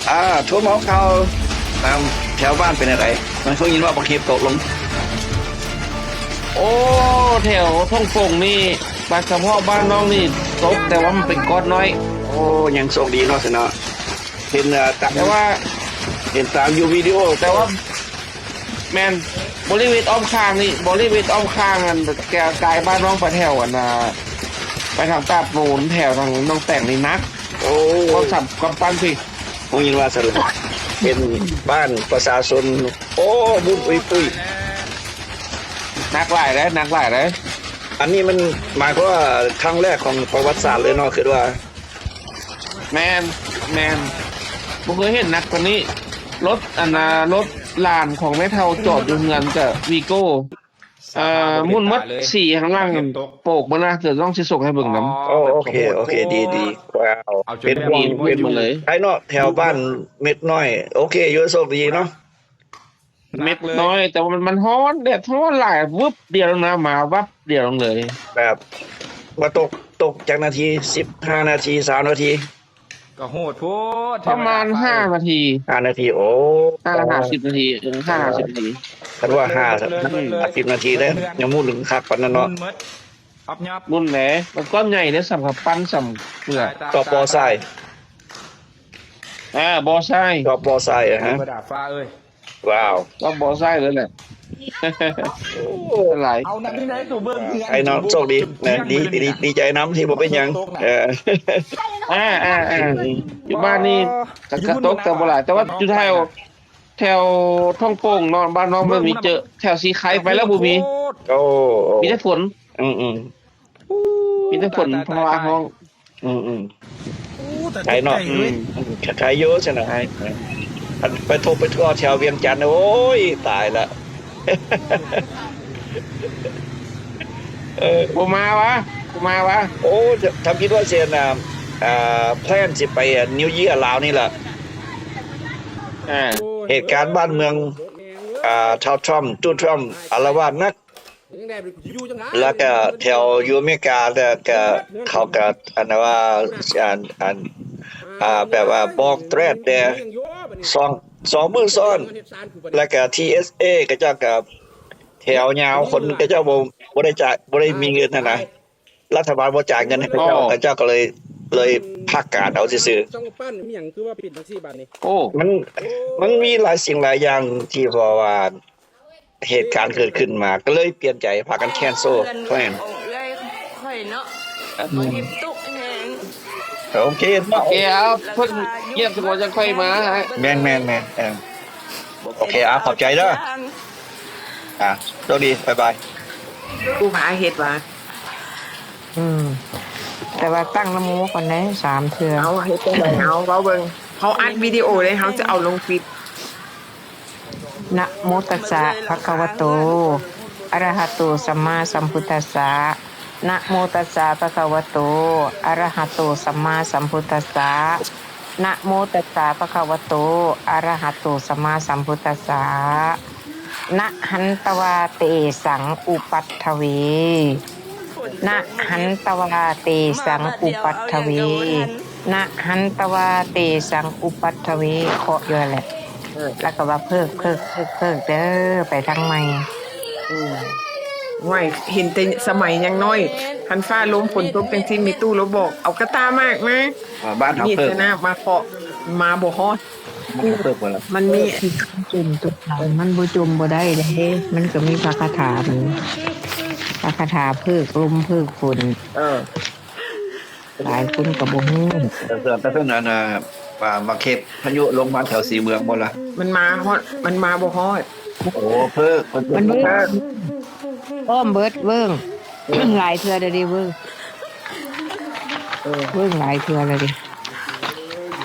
ອ່າ ໂທມາເອົາຂ່າວຕາມແຖວບ້ານເປັນຈັ່ງໃດ? ມັນຄືຍິນວ່າບັກເຫັບຕົກລົງ. ໂອ້ ແຖວທົ່ງປົງນີ້ ບາດສະເພາະບ້ານນ້ອງນີ້ຕົກ ແຕ່ວ່າມັນເປັນກ້ອນນ້ອຍ. ໂອ້ ຍັງໂຊກດີເນາະຊັ້ນເນາະ. ເຫັນ ເອີ ຕາມ ແຕ່ວ່າ ເຫັນຕາມຢູ່ວິດີໂອ ແຕ່ວ່າ ແມ່ນ ບໍລິເວນອ້ອມຂ້າງນີ້ ບໍລິເວນອ້ອມຂ້າງອັນ ກາຍບ້ານນ້ອງໄປແຖວອັນ ອ່າ ໄປທາງຕາດມູນ ແຖວທາງໜອງແຕງນີ້ໜັກ. ໂອ້ ຄວາມສຳ ກຳປັ່ນພີ້ ຮູ້ຍິນວ່າຊັ້ນ ເຫັນບ້ານປະຊາຊົນ ໂອ້ ບຸ້ນປຸ້ຍໆ. ໜັກຫຼາຍເດ້ ໜັກຫຼາຍເດ້. ອັນນີ້ມັນໝາຍຄວາມວ່າຄັ້ງແລກຂອງປະຫວັດສາດເລີຍເນາະ ຄິດວ່າ. ແມ່ນ ແມ່ນ ບໍ່ເຄີຍເຫັນໜັກປານນີ້. ລົດ ອັນນ່າ ລົດຫຼານຂອງແມ່ເຖົ້າຈອດຢູ່ເຮືອນກະວີໂກ້ ເອີ ໝຸ່ນໝົດ ສີຂ້າງຫຼັງໂປກໝົດນະ. ດຽວນ້ອງຊິສົ່ງໃຫ້ເບິ່ງນຳ. ອໍ ໂອເຄ ໂອເຄ ດີ ດີ. ວ້າວ ເປັນຫ່ວງ ເປັນຫ່ວງເລີຍ ໄທເນາະ ແຖວບ້ານເມັດນ້ອຍ. ໂອເຄ ຢູ່ ໂຊກດີເນາະ. ເມັດນ້ອຍ ແຕ່ວ່າມັນ ມັນຮ້ອນ ແດດຮ້ອນຫຼາຍ ວຶບດຽວນະ ມາວັບດຽວເລີຍ. ແບບວ່າຕົກ ຕົກຈັກນາທີ? ສິບຫ້ານາທີ ຊາວນາທີ? ກໍໂຫດໂພດ ປະມານຫ້ານາທີ ຫ້ານາທີ. ໂອ້ ຫ້າ ຫ້າສິບນາທີ ເອີ ຫ້າ ຫ້າສິບນາທີ. ຄັນວ່າຫ້າສິບນາທີເດ້ ຍັງໝຸ່ນຄັກປານນັ້ນເນາະ. ໝຸ່ນແຫຼະ ມັນກ້ອນໃຫຍ່ເດ້ ສ່ຳກຳປັ່ນ ສ່ຳເກືອກ. ຕອບບໍ່ຊາຍ ເອີ ບໍ່ຊາຍ ຕອບບໍ່ຊາຍ ອະຮະ. ເທວະດາຟ້າເອີຍ ວ້າວ ຕອບບໍ່ຊາຍເລີຍແຫຼະ. ໂອ້ ຫຼາຍ ເອົານຳທີ່ໄດ້ໂຕເບິ່ງ ໄອ້ນ້ອງໂຊກດີນະ ດີ ດີ ດີໃຈນຳທີ່ບໍ່ເປັນຫຍັງ. ເອີ ອ່າໆໆ ຢູ່ບ້ານນີ້ກະ ກະຕົກແຕ່ບໍ່ຫຼາຍ ແຕ່ວ່າຢູ່ແຖວ ແຖວທົ່ງປົງເນາະ ບ້ານນ້ອງມັນມີເຈີ ແຖວສີໄຄໄປແລ້ວບໍ່ມີ. ໂອ້ ມີແຕ່ຝົນ. ອືມໆ ມີແຕ່ຝົນ ເພາະວ່າຫ້ອງ ອືມໆ ໄກເນາະ. ອືມ ໄກຢູ່ຊັ້ນນະ. ໄກ ຄັນໄປທົບໄປທົ່ວແຖວວຽງຈັນ ໂອ້ຍ ຕາຍລະ. ເອີ ບໍ່ມາວະ ບໍ່ມາວະ. ໂອ້ ທຳອິດວ່າຊິ ອ່າ ແພລນຊິໄປ ນິວເຢຍລາວນີ້ລະ. ເຫດການບ້ານເມືອງ ອ່າ ທ້າວທຣອມ ຕູ້ທຣອມ ອາລະວາດໜັກ. ແລ້ວກະແຖວຢູ່ອາເມລິກາ ແລ້ວກະເຂົາກະ ອັນວ່າ ອັນ ອັນ ອ່າ ແບບວ່າບອກແຕຣດແດ່ ສອງ ສອງມື້ຊ້ອນ. ແລ້ວກະທີເອສເອ ເຂົາເຈົ້າກະແຖວຍາວ ຄົນເຂົາເຈົ້າບໍ່ ບໍ່ໄດ້ຈ່າຍ ບໍ່ໄດ້ມີເງິນຫັ້ນນະ ລັດຖະບານບໍ່ຈ່າຍເງິນໃຫ້ເຂົາເຈົ້າ ເຂົາເຈົ້າກະເລີຍ ເລີຍພັກການເອົາຊື່ໆ. ໂອ້ ມັນ ມັນມີຫຼາຍສິ່ງຫຼາຍຢ່າງທີ່ເວົ້າວ່າ ເຫດການເກີດຂຶ້ນມາ ກໍເລີຍປ່ຽນໃຈ ພາກັນແຄນເຊິນແພລນ. ໂອເຄເນາະ ໂອເຄ ເອົາ ເພິ່ນຢຽບສະໂມງຈັກຂ້ອຍມາ. ແມ່ນໆໆ ເອີ ໂອເຄ ເອົາ ຂອບໃຈເດີ. ອ່າ ໂຊກດີ ບາຍບາຍ. ຜູ້ພາເຮັດວ່າ ອືມ ແຕ່ວ່າຕັ້ງນະໂມກ່ອນເດ້ ສາມເທື່ອ. ເອົາ ເຮັດຈັ່ງໃດ? ເອົາ ເວົ້າເບິ່ງ ເຮົາອັດວິດີໂອເດ້ ເຮົາຈະເອົາລົງຄລິບ. ນະໂມຕັດສະ ພະຄະວະໂຕ ອະລະຫະໂຕ ສຳມາສຳພຸດທັດສະ. ນະໂມຕັດສະ ພະຄະວະໂຕ ອະລະຫະໂຕ ສຳມາສຳພຸດທັດສະ. ນະໂມຕັດສະ ພະຄະວະໂຕ ອະລະຫະໂຕ ສຳມາສຳພຸດທັດສະ. ນະຫັນຕະວາເຕສັງອຸປັດຖະເວ ນະຫັນຕະວາເຕສັງອຸປັດຖະເວ ນະຫັນຕະວາເຕສັງອຸປັດຖະເວ. ເຄາະຢູ່ຫັ້ນແຫຼະ ແລ້ວກໍວ່າເພີກ ເພີກ ເພີກ ເພີກເດີ ໄປທາງໃໝ່. ອືມ ຫ້ວຍ ເຫັນແຕ່ສະໄໝຍັງນ້ອຍ ຄັນຟ້າລົມຝົນຕົກຈັ່ງຊີ້ ແມ່ຕູ້ລາວບອກ ເອົາກະຕ່າໝາກມາ ບ້ານເຮົາເພີກ ມີແຕ່ນ້ຳມາເຄາະ ມາບໍ່ຮອດ. ມັນບໍ່ເປີດບໍ່ລະ ມັນມີອັນຈົມຕົກໄຫຼ ມັນບໍ່ຈົມບໍ່ໄດ້ເດ້ ມັນກໍມີພະຄາຖາ ມັນ ພະຄາຖາເພີກລົມເພີກຝົນ. ເອີ ຫຼາຍຄົນກໍບໍ່ຮູ້. ແຕ່ເທື່ອ ແຕ່ເທື່ອນັ້ນນະ ວ່າມາເຂດພາຍຸລົງມາແຖວສີເມືອງບໍ່ລະ ມັນມາຮອດ ມັນມາບໍ່ຮອດ. ໂອ້ ເພີກ ເພິ່ນ ມັນເວີ້ງ ອ້ອມເບິດເວີ້ງ ເອີ ຫຼາຍເທື່ອແລ້ວເດ້ເວີ້ງ. ເອີ ເວີ້ງຫຼາຍເທື່ອແລ້ວເດ້.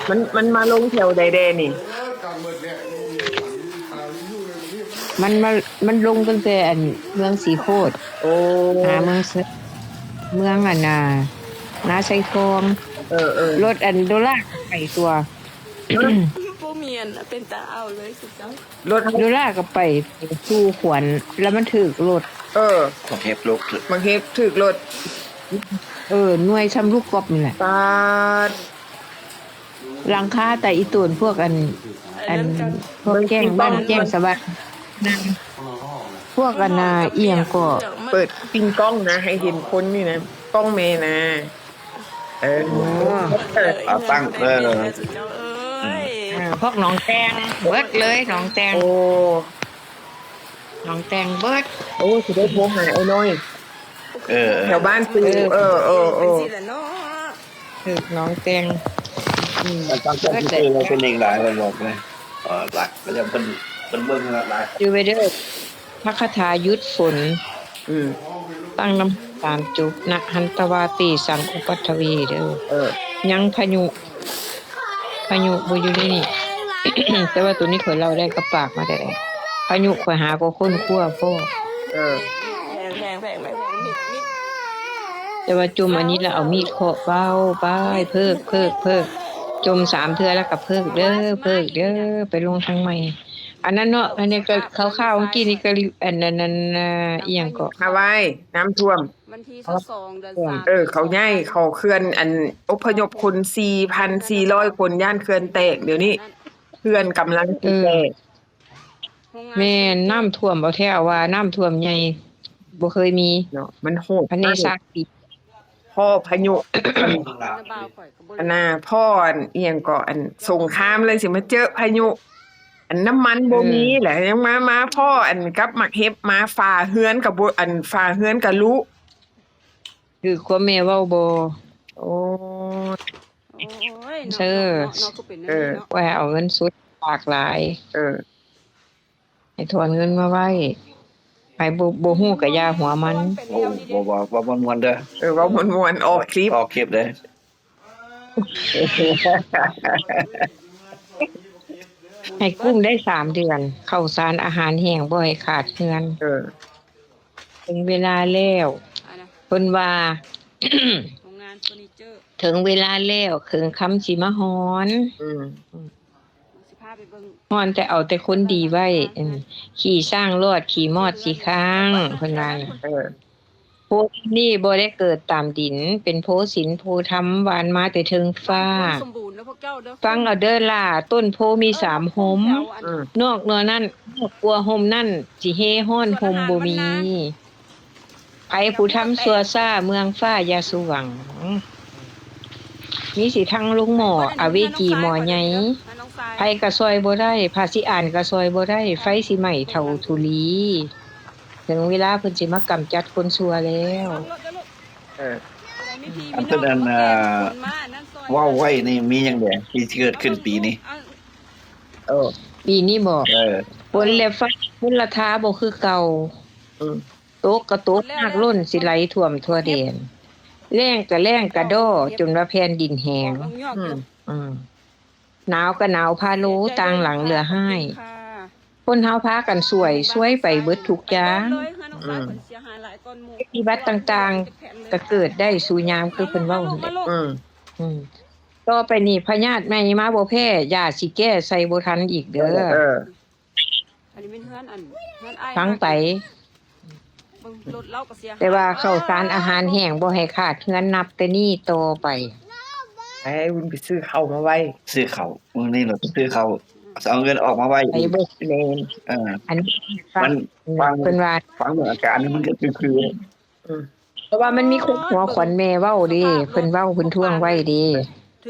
ມັນ ມັນມາລົງແຖວໃດແດ່ນີ້? ມັນມາ ມັນລົງຕັ້ງແຕ່ອັນເມືອງສີໂຄດ ໂອ້ ຫາເມືອງ ເມືອງອັນນ່າ ນາໄຊທອງ. ເອີໆ ລົດອັນໂດລາໄປຕົວະ ບໍ່ມີອັນເປັນຕາເອົາເລີຍຄືເກົ່າ. ລົດໂດລາກໍໄປສູ່ຂວັນ ແລ້ວມັນຖືກລົດ. ເອີ ບັກເຫັບລົດ ບັກເຫັບຖືກລົດ. ເອີ ໜ່ວຍຊ່ຳລູກກອບນີ້ແຫຼະ. ປາດ ຫຼັງຄາຕາອີໂຕນ ພວກອັນ ອັນ ພວກແຈ້ງບ້ານແຈ້ງສະຫວັດ ພວກອັນນ່າ ອີ່ຫຍັງເກາະ ເປີດປິງກ້ອງນະ ໃຫ້ເຫັນຄົນນີ້ນະ ກ້ອງແມ່ນະ. ເອີ ເອົາຕັ້ງ ເອີ ເອີ ພວກໜອງແຕ່ງເບິດເລີຍ ໜອງແຕ່ງ ໂອ້ ໜອງແຕ່ງເບິດ. ໂອ້ ຊິໄດ້ໂທຫາອ້າຍນ້ອຍ ເອີ ເອີ ແຖວບ້ານປູ ເອີ ເອີ ເອີ ເອີ ເອີ ໜອງແຕ່ງ ອືມ ຕັ້ງໃຈເປັນເອງຫຼາຍ ບອກເລີຍ ເອີ ຫຼາຍ ເຂົາເຈົ້າເພິ່ນ ເພິ່ນເບິ່ງຫຼາຍ ຈື່ໄວ້ເດີ ພະຄາຖາຢຸດຝົນ ອືມ ຕັ້ງນຳສາມຈຸບ ນະຫັນຕະວາເຕສັງອຸປັດຖະເວ ເດີ ເອີ ຍັງພະຍຸ ພະຍຸບໍ່ຢູ່ໃນນີ້ ແຕ່ວ່າໂຕນີ້ຂ້ອຍເລົ່າໄດ້ກັບປາກມາແທ້ໆ ພະຍຸຂ້ອຍຫາກໍຄົ້ນຄວ້າພໍ້ ເອີ ແພງໆ ແພງໆ ແຕ່ວ່າຈົ່ມອັນນີ້ລະເອົາມີດເຄາະ ເວົ້າໄປ ເພີກ ເພີກ ເພີກ ຈົ່ມສາມເທື່ອລະກະເພີກເດີ ເພີກເດີ ໄປລົງທາງໃໝ່ ອັນນັ້ນເນາະ ອັນນີ້ກໍຂ່າວໆ ເມື່ອກີ້ນີ້ກໍ ອັນນັ້ນ ອັນ ອີ່ຫຍັງເກາະ ຮາວາຍ ນ້ຳຖ້ວມ ວັນທີຊາວສອງ ເດືອນສາມ ເອີ ເຂົາຍ້າຍເຂົ້າເຂື່ອນ ອັນ ອົບພະຍົບຄົນສີ່ພັນສີ່ຮ້ອຍຄົນ ຢ້ານເຂື່ອນແຕກ ດຽວນີ້ເຂື່ອນກຳລັງຊິແຕກ ແມ່ນ ນ້ຳຖ້ວມ ເອົາແທ້ເອົາວ່າ ນ້ຳຖ້ວມໃຫຍ່ ບໍ່ເຄີຍມີເນາະ ມັນໂຫດ ພາຍໃນສາມປີ ພໍ້ພະຍຸ ອັນນ່າ ພໍ້ອັນ ອີ່ຫຍັງເກາະ ອັນສົງຄາມ ແລ້ວຊິມາເຈີພະຍຸ ອັນນ້ຳມັນບໍ່ມີ ເອີ ແລ້ວຍັງມາ ມາພໍ້ອັນກັບໝາກເຫັບ ມາຝາເຮືອນກໍບໍ່ ອັນຝາເຮືອນກໍລຸ ຖືກຄວາມແມ່ເວົ້າບໍ່? ໂອ້ຍ ໂອ້ຍ ເຊີ ເນາະ ເນາະ ເນາະ ຄືເປັນແນວນີ້ເນາະ ເອີ ວ່າໃຫ້ເອົາເງິນສົດຝາກຫຼາຍ ເອີ ໃຫ້ຖອນເງິນມາໄວ້ ໃຜບໍ່ ບໍ່ຮູ້ກະຢ່າຫົວມັນ ເວົ້າ ເວົ້າ ເວົ້າ ເວົ້າມ່ວນໆເດີ ເອີ ເວົ້າມ່ວນໆ ອອກຄລິບ ອອກຄລິບເດີ ໃຫ້ກຸ້ມໄດ້ສາມເດືອນ ເຂົ້າສານອາຫານແຫ້ງບໍ່ໃຫ້ຂາດເຮືອນ ເອີ ເຖິງເວລາແລ້ວ ອັນນະ ເພິ່ນວ່າ ໂຮງງານເຟີນີເຈີ ເຖິງເວລາແລ້ວ ເຄິ່ງຄ່ຳຊິມາຮ້ອນ ອືມ ຊິພາໄປເບິ່ງ ຮ້ອນແຕ່ເອົາແຕ່ຄົນດີໄວ້ ເອີ ຂີ້ຊ້າງລອດ ຂີ້ມອດຊິຄ້າງ ເພິ່ນວ່າ ເອີ ໂພນີ້ບໍ່ໄດ້ເກີດຕາມດິນ ເປັນໂພສິນໂພທຳ ຫວ່ານມາແຕ່ເທິງຟ້າ ຟັງເອົາເດີຫຼ້າ ຕົ້ນໂພມີສາມຮົ່ມ ອືມ ນອກເໜືອນັ້ນ ນອກກວ່າຮົ່ມນັ້ນ ຊິເຮຮ້ອນຮົ່ມບໍ່ມີ ໃຜຜູ້ທຳຊົ່ວຊ້າເມືອງຟ້າຢ່າສູ່ຫວັງ ມີຊິທັງລົງໝໍ້ ອະເວຈີໝໍ້ໃຫຍ່ ໃຜກະຊ່ອຍບໍ່ໄດ້ ພະຊິອ່ານກະຊ່ອຍບໍ່ໄດ້ ໄຟຊິໄໝ້ເຖົ້າທຸລີ ເຖິງເວລາເພິ່ນຊິມາກຳຈັດຄົນຊົ່ວແລ້ວ ເອີ ອັນເພິ່ນອັນ ເວົ້າໄວ້ນີ້ມີຫຍັງແດ່ ທີ່ເກີດຂຶ້ນປີນີ້ ເອີ ປີນີ້ບໍ ເອີ ຝົນແລະຟ້າມົນລະທາບໍ່ຄືເກົ່າ ອືມ ຕົກກະຕົກ ນ້ຳລົ້ນຊິໄຫຼຖ້ວມທົ່ວແດນ ແລ້ງກະແລ້ງກະດໍ້ ຈົນວ່າແຜ່ນດິນແຫ້ງ ອືມ ອືມ ໜາວກະໜາວພາໂລ ຕ່າງຫຼັງເຫຼືອຮ້າຍ ຄົນເຮົາພາກັນຊ່ວຍ ຊ່ວຍໄປເບິດທຸກຢ່າງ ອືມ ພິບັດຕ່າງໆ ກະເກີດໄດ້ສູ່ຍາມ ຄືເພິ່ນເວົ້າຫັ້ນແຫຼະ ອືມ ອືມ ຕໍ່ໄປນີ້ພະຍາດໃໝ່ມາບໍ່ແພ້ ຢາຊິແກ້ໃສ່ບໍ່ທັນອີກເດີ ເອີ ອັນນີ້ແມ່ນເຮືອນ ອັນ ເຮືອນອ້າຍ ຟັງໄປ ເບິ່ງລົດລາວກໍເສຍຫາຍ ແຕ່ວ່າເຂົ້າສານອາຫານແຫ້ງບໍ່ໃຫ້ຂາດເຮືອນ ນັບແຕ່ນີ້ຕໍ່ໄປ ໃຫ້ບຸນໄປຊື້ເຂົ້າມາໄວ້ ຊື້ເຂົ້າ ມື້ນີ້ລະໄປຊື້ເຂົ້າ ເອົາເງິນອອກມາໄວ້ ໄປເບິ່ງແມ່ນ ເອີ ອັນນີ້ ມັນ ເພິ່ນວ່າ ຟັງເບິ່ງອາການມັນກໍຄື ອືມ ເພາະວ່າມັນມີຄົນຫົວຂວັນແມ່ເວົ້າເດ້ ເພິ່ນເວົ້າ ເພິ່ນທ້ວງໄວ້ເດ້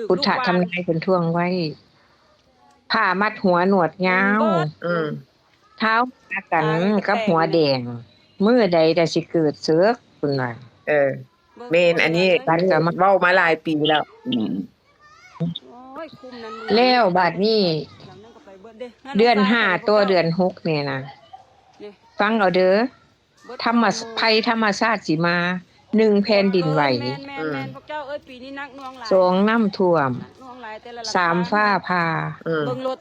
ພຸດທະທຳນາຍເພິ່ນທ້ວງໄວ້ ຜ້າມັດຫົວໜວດຍາວ ອືມ ທ້າວຫາກັນກັບຫົວແດງ ມື້ໃດແຕ່ຊິເກີດເສິກ ເພິ່ນວ່າ ເອີ ແມ່ນ ອັນນີ້ເວົ້າມາຫຼາຍປີແລ້ວ ອືມ ແລ້ວບາດນີ້ ເດືອນຫ້າຕໍ່ເດືອນຫົກນີ້ນະ ຟັງເອົາເດີ ທຳມະ ໄພທຳມະຊາດຊິມາ ໜຶ່ງ ແຜ່ນດິນໄຫວ ເອີ ແມ່ນໆ ອືມ ພວກເຈົ້າເອີຍ ປີນີ້ໜັກໜ່ວງຫຼາຍ ສອງ ນ້ຳຖ້ວມ ໜັກໜ່ວງຫຼາຍ ແຕ່ລະລະ ສາມ ຟ້າຜ່າ ອືມ ເບິ່ງລົດ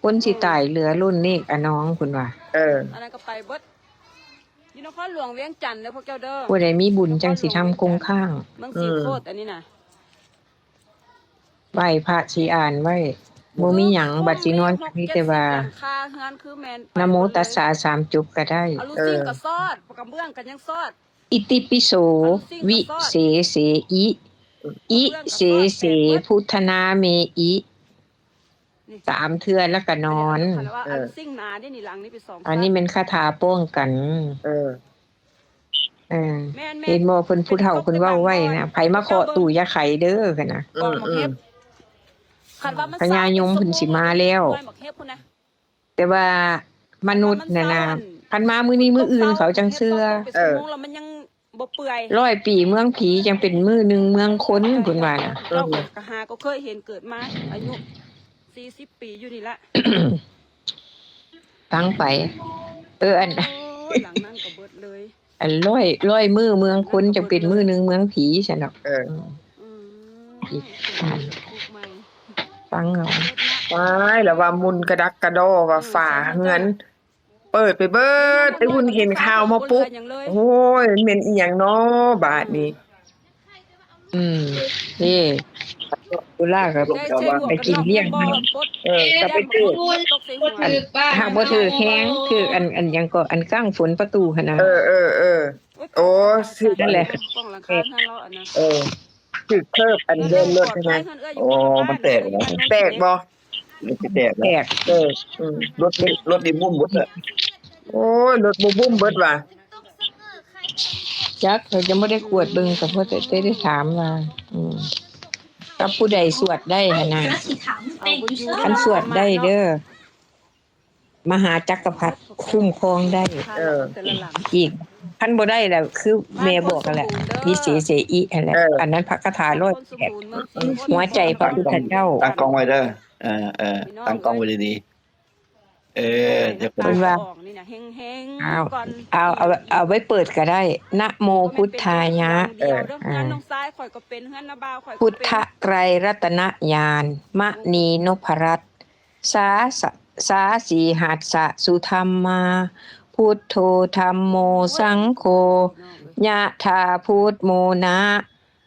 ຄົນຊິຕາຍເຫຼືອລົ້ນເນກອະນອງ ເພິ່ນວ່າ ເອີ ອັນນັ້ນກໍໄປເບິດ ຢູ່ນະຄອນຫຼວງວຽງຈັນເດີພວກເຈົ້າເດີ ຜູ້ໃດມີບຸນຈັ່ງຊິທຳຄົງຄ້າງ ເມືອງສີໂຄດ ອືມ ອັນນີ້ນະ ໄຫວ້ພະຊິອ່ານໄວ້ ບໍ່ມີຫຍັງ ບັດຊິນອນກໍມີແຕ່ວ່າ ນະໂມຕັດສະ ສາມຈົບກໍໄດ້ ອາລຸຊິງກໍຊອດ ກະເບື້ອງກໍຍັງຊອດ ອິຕິປິໂສ ວິເສເສ ອິ ອິເສເສພຸດທະນາເມອິ ສາມເທື່ອແລ້ວກໍນອນ. ເອີ ອັນນີ້ແມ່ນຄາຖາປ້ອງກັນ. ເອີ ເອີ ແມ່ນໆ ເຫັນບໍ່ ເພິ່ນ ຜູ້ເຖົ້າເພິ່ນເວົ້າໄວ້ນະ ໃຜມາເຄາະຕູ້ຢ່າໄຂເດີ ຫັ້ນນະ. ອືມ ພະຍາຍົມເພິ່ນຊິມາແລ້ວ. ແຕ່ວ່າມະນຸດຫັ້ນນະ ຄັນມາມື້ນີ້ມື້ອື່ນເຂົາຈັ່ງເຊື່ອ. ເອີ ບໍ່ເປື່ອຍ. ຮ້ອຍປີເມືອງຜີ ຈັ່ງເປັນມື້ໜຶ່ງເມືອງຄົນ ເພິ່ນວ່ານະ. ເອີ ເຮົາກໍຫາກໍເຄີຍເຫັນ ເກີດມາອາຍຸສີ່ສິບປີຢູ່ນີ້ລະ. ຟັງໄປ. ເອີ ອັນ ໂອ້ຍ ຫຼັງນັ້ນກໍເບິດເລີຍ. ອັນຮ້ອຍ ຮ້ອຍມື້ເມືອງຄົນ ຈັ່ງເປັນມື້ໜຶ່ງເມືອງຜີ ຊັ້ນດອກ. ເອີ ອືມ ອືມ ຟັງເອົາ. ຕາຍ ລະວ່າໝຸ່ນກະດັກກະດໍ ວ່າຝາເຮືອນ ເປີດໄປເບີດ ໄອ້ວຸ່ນເຫັນຂ່າວມາປຸບ ໂອ້ຍ ແມ່ນອີ່ຫຍັງນໍບາດນີ້. ອືມ ເດ້ ໂດລາກໍໄປກິນລ້ຽງ ເອີ ກໍໄປຖືກ ຫາກບໍ່ຖືກແຮງ ຖືກອັນ ອັນຫຍັງກໍ ອັນກ້າງຝົນປະຕູຫັ້ນນະ. ເອີ ເອີ ເອີ ໂອ້ ຖືກນັ້ນແຫຼະ ເອີ ຖືກເຄີບອັນເດີ່ນລົດຫັ້ນນະ. ໂອ້ ມັນແຕກບໍ່? ແຕກບໍ່? ມັນຊິແຕກ ແຕກ ເອີ ອືມ ລົດ ລົດນີ້ບຸ້ມເບິດແຫຼະ. ໂອ້ຍ ລົດບໍ່ບຸ້ມເບິດວ່າ. ຈັກ ຂ້ອຍຍັງບໍ່ໄດ້ກວດເບິ່ງ ກໍພໍແຕ່ໄດ້ຖາມວ່າ ອືມ ກັບຜູ້ໃດສວດໄດ້ຫັ້ນນະ. ຄັນສວດໄດ້ເດີ ມະຫາຈັກກະພັດຄຸ້ມຄອງໄດ້. ເອີ ອີກ ຄັນບໍ່ໄດ້ລະ ຄືແມ່ບອກຫັ້ນແຫຼະ ອິເສເສອິຫັ້ນແຫຼະ. ເອີ ອັນນັ້ນພະຄາຖາຮ້ອຍແປດ ຫົວໃຈພະພຸດທະເຈົ້າ. ຕັ້ງກ້ອງໄວ້ເດີ ເອີ ເອີ ຕັ້ງກ້ອງໄວ້ດີໆ. ເອີ ເພິ່ນວ່າ ເອົາ ເອົາ ເອົາໄວ້ເປີດກໍໄດ້. ນະໂມພຸດທາຍະ ເອີ ພຸດທະໄຕຣະຕະນະຍານ ມະນີນົບພະລັດ ສາ ສາສີຫັດສະສຸທຳມາ ພຸດໂທທຳໂມສັງໂຄ ຍະຖາພຸດໂມນະ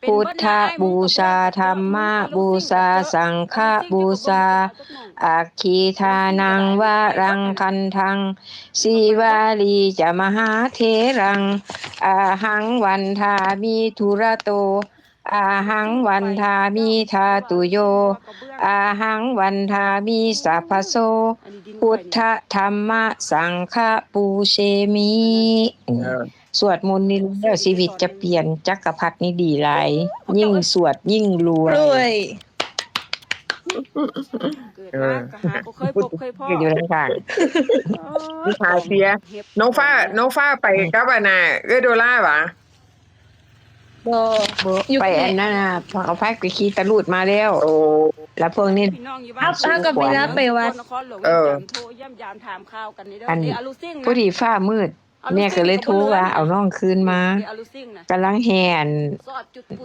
ພຸດທະບູຊາ ທຳມະບູຊາ ສັງຄະບູຊາ ອັກຂີທານັງວະລັງຄັນທັງ ສີວາລີຈະມະຫາເຖລັງ ອາຫັງວັນທາມິທຸລະໂຕ ອາຫັງວັນທາມິທາຕຸໂຍ ອາຫັງວັນທາມິສັບພະໂຊ ພຸດທະທຳມະສັງຄະປູເຊມິ. ເອີ ສວດມົນນີ້ແລ້ວຊີວິດຈະປ່ຽນ ຈັກກະພັດນີ້ດີຫຼາຍ ຍິ່ງສວດຍິ່ງລວຍ. ເກີດມາກໍຫາບໍ່ເຄີຍພົບເຄີຍພໍ້ ຢູ່ທາງຂ້າງ ໂອ້ຍ ມີຂາເສຍ. ນ້ອງຟ້າ ນ້ອງຟ້າໄປກັບອັນນ່າ ເອື້ອຍໂດລາຫວາ? ບໍ່ ບໍ່ ໄປອັນນັ້ນນ່ະ ເອົາພາໄປຂີ່ຕະຫຼູດມາແລ້ວ. ໂອ້ ແລ້ວພວກນີ້ ເຮົາກໍໄປຮັບໄປວັດ. ເອີ ໂທຢ້ຽມຢາມຖາມຂ່າວກັນນີ້ເດີ. ອັນ ພໍດີຟ້າມືດ ແມ່ກໍເລີຍໂທວ່າເອົານ້ອງຄືນມາ ກຳລັງແຫ່ອັນ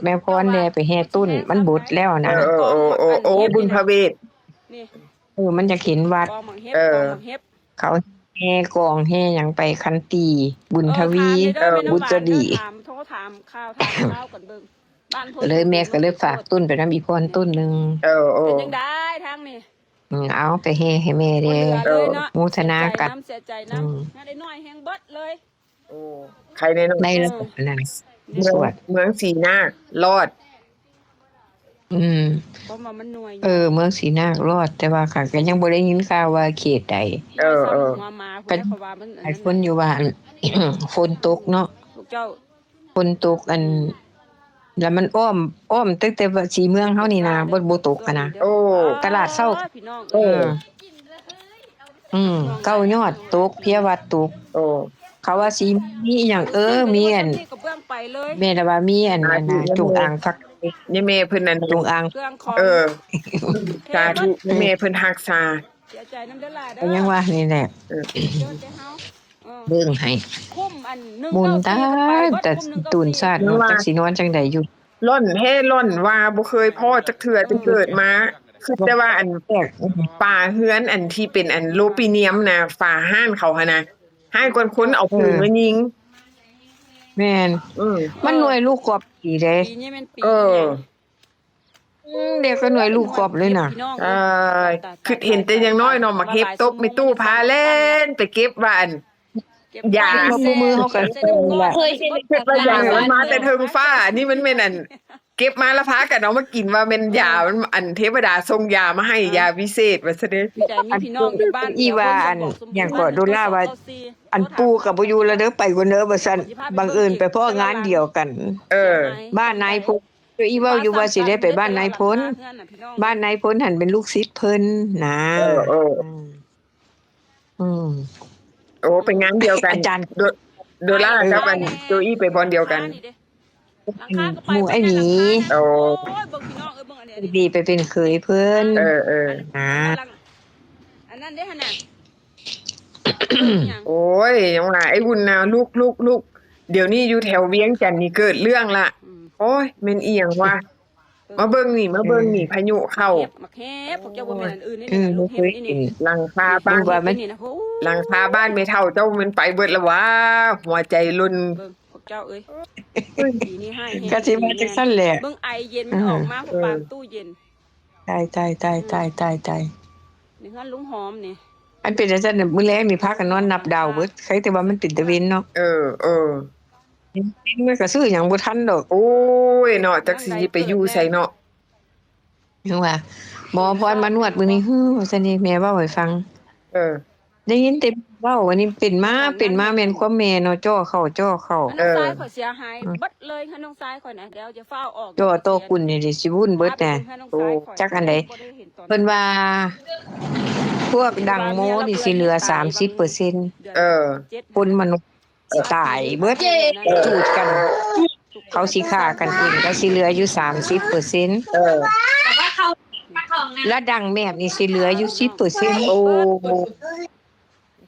ແມ່ພອນແດ່ໄປແຫ່ຕົ້ນ ມັນບົດແລ້ວນະ. ເອີ ໂອ້ ໂອ້ ໂອ້ ບຸນພະເວດ ເອີ ມັນຢາກເຫັນວັດ. ເອີ ເຂົາແຫ່ກອງແຫ່ຫຍັງໄປຄັນຕີ ບຸນທະວີ ບຸດຈະດີ ໂທຖາມຂ່າວ ຖາມຂ່າວກັນເບິ່ງ ບ້ານເພິ່ນ ເລີຍ ແມ່ກໍເລີຍຝາກຕົ້ນໄປນຳອີ່ພອນຕົ້ນໜຶ່ງ. ເອີ ເປັນຈັ່ງໃດທາງນີ້? ອືມ ເອົາໄປແຫ່ໃຫ້ແມ່ແດ່ ໂມທະນາກັນ. ເສຍໃຈນຳ ເສຍໃຈນຳ ອືມ ງານໄດ້ນ້ອຍແຮງເບິດເລີຍ. ໂອ້ ໃຄແນ່ນອນ ໃນ ເອີ ນັ້ນ ເມືອງ ສວດ ເມືອງສີນາກລອດ. ອືມ ເອີ ເມືອງສີນາກລອດ ແຕ່ວ່າຂ້ອຍກໍຍັງບໍ່ໄດ້ຍິນຂ່າວວ່າເຂດໃດ. ເອີ ເອີ ກໍຫຼາຍຄົນຢູ່ວ່າ ຝົນຕົກເນາະ ຝົນຕົກ ອັນ ແລ້ວມັນອ້ອມ ອ້ອມຕັ້ງແຕ່ວ່າສີເມືອງເຮົານີ້ນະ ບໍ່ ບໍ່ຕົກຫັ້ນນະ. ໂອ້ ຕະຫຼາດເຊົ້າ ເອີ ອືມ ເກົ້າຍອດຕົກ ເພຍວັດຕົກ. ໂອ້ ເຂົາວ່າຊິມີອີ່ຫຍັງ ເອີ ມີອັນ ແມ່ນລະວ່າມີອັນ ອັນນ່າ ຈົງອາງພັກ ຍາແມ່ເພິ່ນນັ້ນ ຈົງອາງ ເອີ ສາທຸ ຍາແມ່ເພິ່ນຮັກສາ. ເສຍໃຈນຳເດີຫຼ້າເດີ ກໍຍັງວ່ານີ້ແຫຼະ ເອີ ເບິ່ງໃຫ້ ຄຸມອັນ ບຸນຕາຍ ແຕ່ຕູນຊາດເນາະ ຈັກຊິນອນຈັ່ງໃດຢູ່. ລ່ອນແຮ່ລ່ອນວ່າບໍ່ເຄີຍພໍ້ຈັກເທື່ອ ແຕ່ເກີດມາ ຄິດແຕ່ວ່າອັນ ຝາເຮືອນອັນທີ່ເປັນອັນໂລປີນຽມນະ ຝາຮ້ານເຂົາຫັ້ນນະ ຮ້າຍກ່ອນຄົນເອົາປືນມາຍິງ. ແມ່ນ ເອີ ມັນໜ່ວຍລູກກອບດີເດ້. ເອີ ອືມ ດຽວກໍໜ່ວຍລູກກອບເລີຍນະ. ເອີ ຄິດເຫັນແຕ່ຍັງນ້ອຍເນາະ ໝາກເຫັບຕົກ ແມ່ຕູ້ພາແລ່ນໄປເກັບວ່າອັນ ຢາງ ເຮົາກໍ ເຄີຍເຫັນ ເກັບວ່າຢາງມັນມາແຕ່ເທິງຟ້າ ອັນນີ້ມັນແມ່ນອັນ ເກັບມາລະພາກັນເອົາມາກິນ ວ່າແມ່ນຢາ ມັນ ອັນເທວະດາສົ່ງຢາມາໃຫ້ ເອີ ຢາວິເສດວ່າຊັ້ນເດ້. ດີໃຈມີພີ່ນ້ອງຢູ່ບ້ານ ອີວ່າອັນຫຍັງເກາະ ໂດລາວ່າ ອັນປູກໍບໍ່ຢູ່ແລ້ວເດີ ໄປກ່ອນເດີວ່າຊັ້ນ. ບັງເອີນໄປພໍ້ງານດຽວກັນ ເອີ ບ້ານນາຍພົນ. ໂດຍອີເວົ້າຢູ່ວ່າຊິໄດ້ໄປບ້ານນາຍພົນ ບ້ານນາຍພົນຫັ້ນເປັນລູກສິດເພິ່ນນະ. ເອີ ເອີ ອືມ ອືມ ໂອ້ ໄປງານດຽວກັນ ອາຈານ ໂດ ໂດລາກັບອັນໂຈອີໄປບ່ອນດຽວກັນ ຫຼາງຄາກໍໄປ ໝູ່ອ້າຍໝີ ໂອ້ ໂອ້ຍ ເບິ່ງພີ່ນ້ອງເອີຍ ເບິ່ງອັນນີ້ ດີໄປເປັນເຂີຍເພິ່ນ ເອີ ເອີ ອັນ ນາ ອັນນັ້ນເດ້ຫັ້ນນະ. ໂອ້ຍ ຍັງວ່າໄອ້ວຸນນະ ລຸກ ລຸກ ລຸກ ດຽວນີ້ຢູ່ແຖວວຽງຈັນນີ້ເກີດເລື່ອງລະ. ອືມ ໂອ້ຍ ແມ່ນອີ່ຫຍັງວະ? ເອີ ມາເບິ່ງນີ້ ມາເບິ່ງນີ້ ເອີ ພາຍຸເຂົ້າ ມາແຄບ ພວກເຈົ້າບໍ່ແມ່ນອັນອື່ນເດ້ ເອີ ລູກເອີຍ ນີ້ ຫຼັງຄາບ້ານ ນີ້ນະ ໂອ້ຍ ຫຼັງຄາບ້ານແມ່ເຖົ້າເຈົ້າມັນໄປເບິດລະຫວາ? ຫົວໃຈຫຼົ່ນ ເບິ່ງພວກເຈົ້າເອີຍ ປີນີ້ຮ້າຍແຮງ ກະຊິວ່າຈັ່ງຊັ້ນແຫຼະ ເບິ່ງໄອເຢັນມັນອອກມາ ເອີ ພວກປານຕູ້ເຢັນ. ຕາຍ ຕາຍ ຕາຍ ອືມ ຕາຍ ຕາຍ ຕາຍ ໃນເຮືອນລຸງຫອມນີ້ ອັນເປັນຈັ່ງຊັ້ນ ມື້ແລງນີ້ພາກັນນອນນັບດາວເບິດ ໃຄແຕ່ວ່າມັນເປັນຕາເວັນເນາະ. ເອີ ເອີ ມັນກະຊື້ຫຍັງບໍ່ທັນດອກ. ໂອ້ຍເນາະ ຈັກຊິໄປຢູ່ໃສເນາະ. ຍັງວ່າ ໝໍພອນມານວດມື້ນີ້ ຮື ວ່າຊັ້ນເດ ແມ່ເວົ້າໃຫ້ຟັງ. ເອີ ໄດ້ຍິນແຕ່ເວົ້າ ອັນນີ້ເປັນມາ ເປັນມາແມ່ນຄວາມແມ່ເນາະ ຈໍ້ເຂົ້າ ຈໍ້ເຂົ້າ. ເອີ ນ້ອງຊາຍຂ້ອຍເສຍຫາຍ ອືມ ເບິດເລີຍ ນ້ອງຊາຍຂ້ອຍນະ ດຽວຈະຟ້າວອອກ ຈໍ້ໂຕກຸນນີ້ຊິວຸ້ນເບິດນະ. ໂອ້ ຈັກອັນໃດ ເພິ່ນວ່າພວກດັງໂມນີ້ຊິເຫຼືອສາມສິບເປີເຊັນ ເອີ ຄົນມະນຸດ ເອີ ຕາຍເບິດ ເອີ ຈູດກັນ ເຂົາຊິຂ້າກັນເອງ ກະຊິເຫຼືອຢູ່ສາມສິບເປີເຊັນ ເອີ ແລະດັງແມບນີ້ຊິເຫຼືອຢູ່ສິບເປີເຊັນ. ໂອ້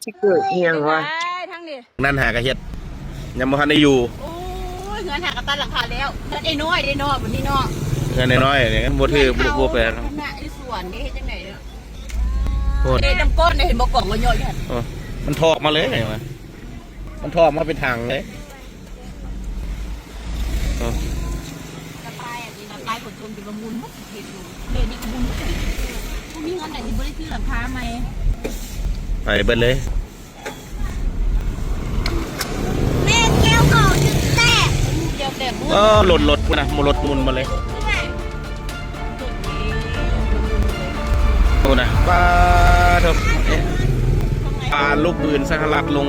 ຊິເກີດອີ່ຫຍັງວະ? ທາງນີ້ ນັ້ນຫາກະເຮັດ ຍັງບໍ່ທັນໄດ້ຢູ່. ໂອ້ຍ ເຮືອນຫາກະຕັດຫຼັງຄາແລ້ວ ເຮືອນນ້ອຍໆເດ້ເນາະ ບັດນີ້ເນາະ ເຮືອນນ້ອຍໆນີ້ ບໍ່ຖືກ ບໍ່ແປນ ເຮືອນເຮົາ ໄອ້ສວນເດ້ ເຮັດຈັ່ງໃດເນາະ? ໂອ້ ເດ້ ນ້ຳກ້ອນເດ້ ເຫັນບໍ່ ກອງເຍາະໆຢູ່ຫັ້ນ. ເອີ ມັນຖອກມາເລີຍ ມັນຖອກມາເປັນຖັງເລີຍ. ເອີ ລະປາຍອັນນີ້ ລະປາຍຂົນສົ່ງຈະມາໝຸນໝົດເຂດຢູ່ ເຂດນີ້ກະໝຸນໝົດ. ບໍ່ມີເງິນໃດທີ່ບໍ່ໄດ້ຊື້ຫຼັງຄາໃໝ່ ໄປເບິດເລີຍ. ແມ່ນແກ້ວເຂົາຈະແຕກ ແກ້ວແຕກໝົດ. ເອີ ລົດ ລົດພຸ້ນນະ ລົດໝຸນໝົດເລີຍ. ໂອ້ນະ ປາໂທ້ ປາລູກປືນສະຫະລັດລົງ.